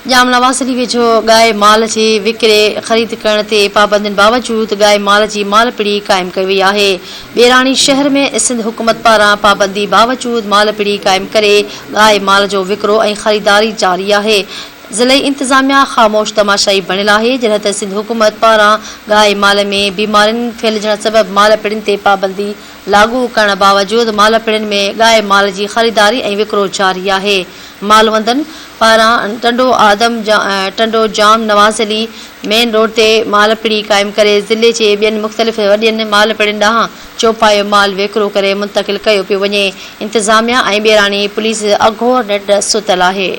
ڄام نواز علي ويجهو ڳائي مال جي وڪري خريد ڪرڻ تي پابندين باوجود ڳائي مال جي مال پڙي قائم ڪئي وئي آهي. ٻيراڻي شهر ۾ سنڌ حڪومت پاران پابندي باوجود مال پڙي قائم ڪري ڳائي مال جو وڪرو ۽ خريداري جاري آهي. ضلعي انتظاميا خاموش تماشائي بڻيل آهي جڏهن ته سنڌ حڪومت پاران ڳائي مال ۾ بيمارين ڦهلجڻ سبب مال پڙين تي پابندي لاڳو ڪرڻ باوجود مال پڙين ۾ ڳائي مال جي خريداري ۽ وڪرو جاري آهي. مالوندن پاران ٽنڊو آدم ٽنڊو ڄام نواز علي مين روڊ تي مال پڙي قائم ڪري ضلعي جي ٻين مختلف وڏين مال پڙين ڏانهن چوپايو مال ويڪرو ڪري منتقل ڪيو پيو وڃي انتظاميا ۽ ٻيراڻي پوليس اگهور ننڊ ستل آهي.